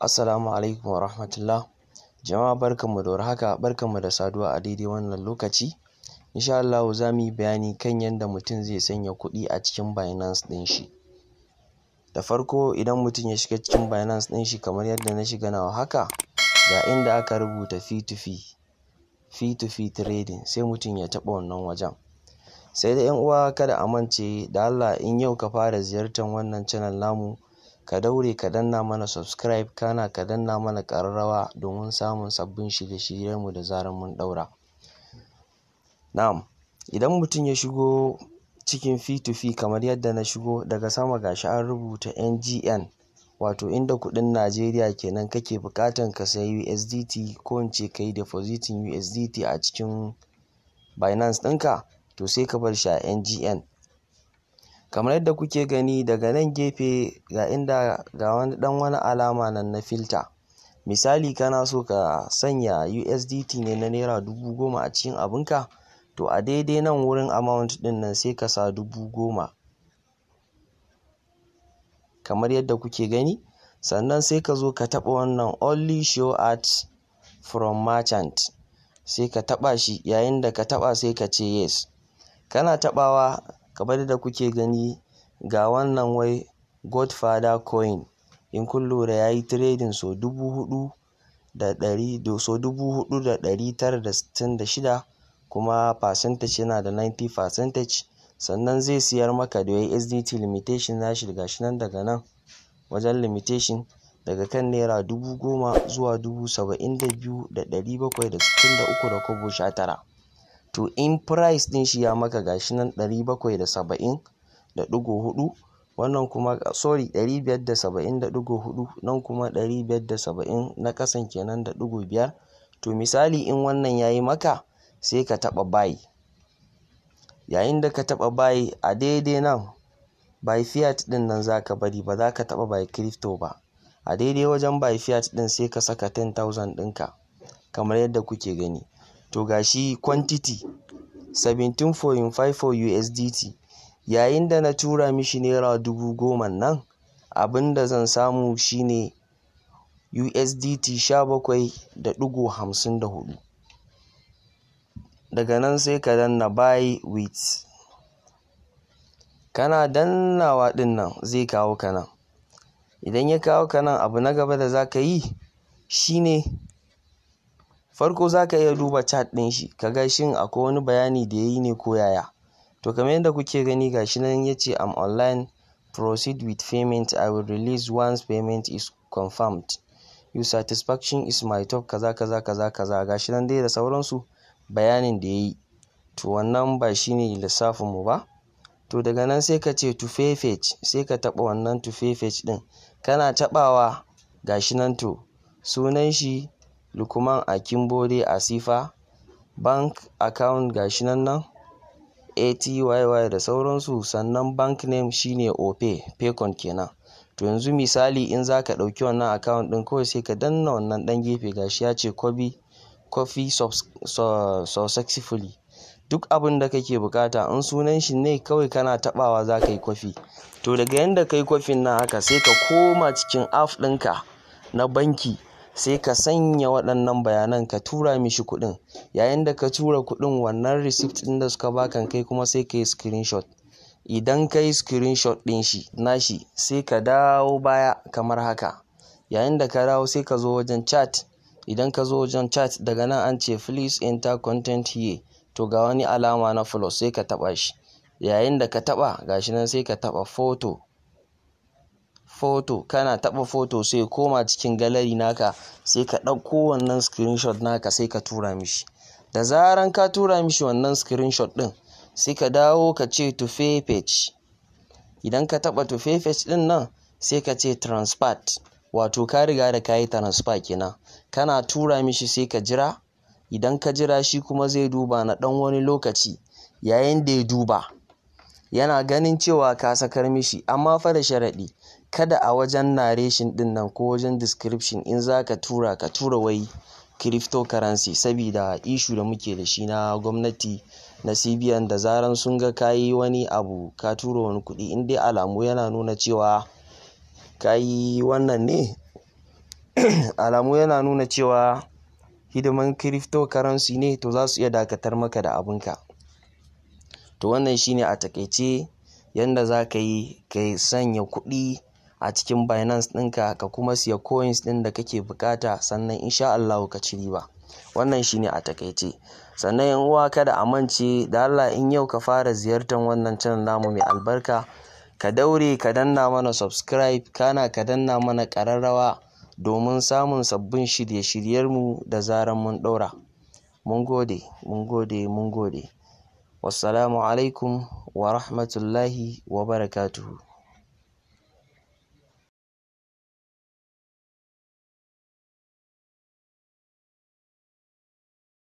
Assalamu alaikum wa rahmatullah. Jama'a, barkanmu da warhaka, barkanmu da saduwa a daidai wannan lokaci. Insha Allahu za mu yi bayani kan yadda mutum zai sanya kuɗi a cikin Binance ɗin shi. Da farko, idan mutum ya shiga cikin Binance ɗin shi kamar yadda na shiga nawa haka, ga inda aka rubuta P2P, P2P trading, sai mutum ya taɓa wannan wajen. Sai dai 'yan uwa, kada a mance da Allah, in yau ka fara ziyartar wannan channel namu, ka daure ka danna mana subscribe, kana ka danna mana ƙararrawa domin samun sabbin shirye-shiryenmu da zarar mun ɗaura. Na'am, idan mutum ya shigo cikin P2P kamar yadda na shigo, daga sama gashi an rubuta NGN, wato inda kuɗin Najeriya kenan kake buƙatan ka sayi USDT, ko in ce ka yi depositing USDT a cikin Binance ɗinka, to sai ka bar shi a NGN. Kamar yadda kuke gani, daga nan gefe ga inda ga wani ɗan wani alama nan na filter. Misali, kana so ka sanya USDT ne na ₦10,000 a cikin abunka, to a daidai nan wurin amount ɗin nan sai ka sa 10,000 kamar yadda kuke gani. Sannan sai ka zo ka taɓa wannan "Only show ads from merchant", sai ka taɓa shi. Yayin da ka taɓa, sai ka ce "Yes". Kana taɓawa, kamar yadda kuke gani, ga wannan wai Godfather coin. In kun lura, ya yi trading so 4,100, so 4,966, kuma percentage yana da 90 percentage. Sannan zai siyar maka da USDT, limitation nashi gashi nan daga nan wajen limitation, daga kan ₦10,000 zuwa 72,763 da kobo 19. To, in price ɗin shi ya maka, gashi nan 770.4, wannan kuma, sorry, 570.4, nan kuma 570 na ƙasan kenan da ɗigo biyar. To, misali in wannan ya yi maka, sai ka taɓa buy. Yayin da ka taɓa buy, a daidai nan buy fiat ɗin nan za ka bari, ba za ka taɓa buy crypto ba. A daidai wajen buy fiat ɗin sai ka saka 10,000 ɗinka kamar yadda kuke gani. To, gashi quantity 17.54 USDT. Yayin da na tura mishi ₦10,000 nan, abin da zan samu shine USDT 17.54. Daga nan sai ka danna "Buy with". Kana dannawa ɗin nan, zai kawo ka nan. Idan ya kawo ka nan, abu na gaba da za ka yi shine, farko za ka iya duba chat ɗin shi, ka ga shin akwai wani bayani da ya yi ne ko yaya. To, kamar yadda kuke gani, gashi nan ya ce, "I'm online, proceed with payment. I will release once payment is confirmed. Your satisfaction is my top," kaza kaza kaza kaza, gashi nan dai da sauransu bayanin da ya yi. To, wannan ba shine lissafin mu ba. To, daga nan sai ka ce "To pay page", sai ka taɓa wannan "To pay page" ɗin. Kana taɓawa, gashi nan. To, sunan shi Lukman Akinbode Asifa, bank account gashi nan nan ATYY da sauransu, sannan bank name shine Opay, Paycom kenan. To, yanzu misali in za ka ɗauki wannan account ɗin, kawai sai ka danna wannan ɗan gefe, gashi ya ce "Copy, copy successfully". Duk abin da kake bukata, in sunan shi ne, kawai kana taɓawa za ka yi copy. To, daga yanda ka yi copy nan haka, sai ka koma cikin app ɗinka na banki, sai ka sanya waɗannan bayanan, ka tura mishi kuɗin. Yayin da ka tura kuɗin, wannan receipt ɗin da suka baka, kai kuma sai ka yi screenshot. Idan ka yi screenshot ɗin shi nashi, sai ka dawo baya kamar haka. Yayin da ka dawo, sai ka zo wajen chat. Idan ka zo wajen chat, daga nan an ce "Please enter content here". To, ga wani alama na plus, sai ka taɓa shi. Yayin da ka taɓa, gashi nan, sai ka taɓa photo. Photo, kana taɓa photo, sai koma cikin gallery naka, sai ka ɗauko wannan screenshot naka, sai ka tura mishi. Da zaran ka tura mishi wannan screenshot ɗin, sai ka dawo ka ce "To pay page". Idan ka taɓa "To pay page" ɗin nan, sai ka ce "Transfer", wato ka riga da ka yi transfer kenan. Kana tura mishi, sai ka jira. Idan ka jira, shi kuma zai duba na ɗan wani lokaci. Yayin da ya duba, yana ganin cewa ka sakar mishi, amma fa da sharaɗi, kada a wajen narration ɗin nan ko wajen description, in za ka tura, ka tura wai cryptocurrency, sabida issue da muke da shi na gwamnati na CBN, da zaran sun ga ka yi wani abu, ka tura wani kuɗi, in dai alamu yana nuna cewa ka yi wannan ne. Alamu yana nuna cewa hidiman cryptocurrency ne, to za su iya dakatar maka da abunka. To wannan shine a taƙaice yanda za ka yi ka sanya kuɗi a cikin Binance ɗinka, ka kuma siya coins ɗin da kake buƙata, sannan insha Allahu ka ci riba. Wannan shine a taƙaice. Sannan 'yan uwa, kada a mance da Allah, in yau ka fara ziyartar wannan channel namu mai albarka, ka daure ka danna mana subscribe, kana ka danna mana ƙararrawa domin samun sabbin shirye-shiryenmu da zaran mun ɗaura. Mun gode, mun gode, mun gode. Wassalamu alaikum wa rahmatullahi wa barakatuhu.